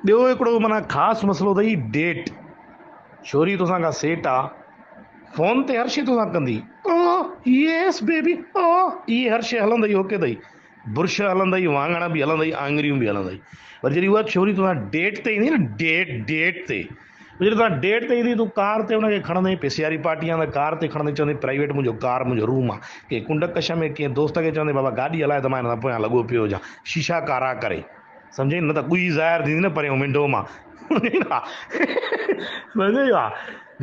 ٻيو هڪڙو معنيٰ خاص مسئلو اٿئي ڊيٽ. ڇوري توسان ڪا سيٽ آ، فون تي هر شي توسان ڪندي، او يس بيبي او اهي هر شي هلندئي اوڪي اٿئي، برش هلندئي، واڱڻ به هلندئي، آڱريون به هلندئي. پر جڏهن اها ڇوري توسان ڊيٽ تي ايندي نه ڊيٽ ڊيٽ تي جڏهن توسان ڊيٽ تي ايندي تون ڪار تي ان کي کڻندين پئسي واري پارٽي آ ته ڪار تي کڻندين چوندين پرائيويٽ منهنجو ڪار منهنجو روم آ ڪنهن ڪنڊ ڪش ۾ ڪنهن دوست کي چوندين بابا گاڏي هلائي ته مان هن سان پويان لڳو پيو هجان شيشا ڪارا ڪري سمجهئي نه ته ڳوهي ظاهر ٿيندي نه پريون ونڊو مان سمجهئي ها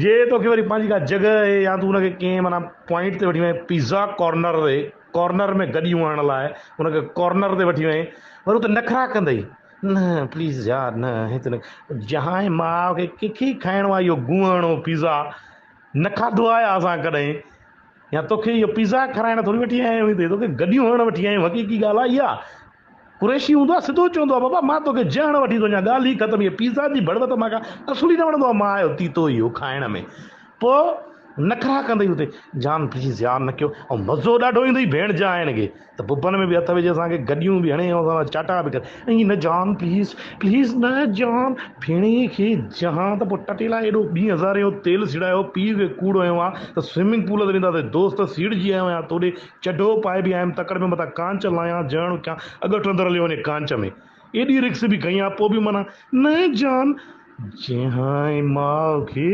جي توکي وري پنهنجي ڪا جڳهه آهي يا تون ان کي ڪنهن معنيٰ پوائنٽ تي وٺي وئين پيزا ڪارنر تي ڪارنر ۾ گڏيون هڻڻ لاء ان کي ڪارنر تي وٺي وئين وري اتي نخرا ڪندئي نه پليز يار نه هت نه جهانء ماء کي ڪنهن کي کائڻو آهي اهو گونهڻو پيزا نه کاڌو آهي اسان ڪڏهن يا توکي اهو پيزا کارائڻ ٿوري وٺي آيا آهيون هتي توکي گڏيون هڻڻ وٺي آيا آهيون حقيقي ڳالهه آهي اها قريشي هوندو آهي سڌو چوندو آهي بابا مان توکي جهڻ وٺي ٿو وڃان ڳالهه ئي ختم هيء پيزا جي ڀڙوت مان کان اصل ئي نه وڻندو آهي مان آيو تيتو اهو کائڻ ۾ پوء نخرا ڪندئي اتي جان پليز يار نه ڪيو ۽ مزو ڏاڍو ايندئي ڀيڻ جان کي ته ببن ۾ به هٿ وجهي اسان کي گڏيون به هڻي ۽ اسان سان چاٽا به ڪري ائين نه جان پليز پليز نه جان ڀيڻي کي جهان ته پوء ٽٽيلا ايڏو ٻين هزارين جو تيل سيڙايو پيء کي ڪوڙ هنيو آ ته سوئمنگ پول تي وينداسين دوست سيڙجي آيو آهيان توڏي چڍو پائي به آيم تڪڙ ۾ متان ڪانچ لاهيان جهڻ ڪيان اڳٺ اندر هليو وڃي ڪانچ ۾ ايڏي رڪس به کنئي آ پوء به معنيٰ نه جان جهان ماء کي.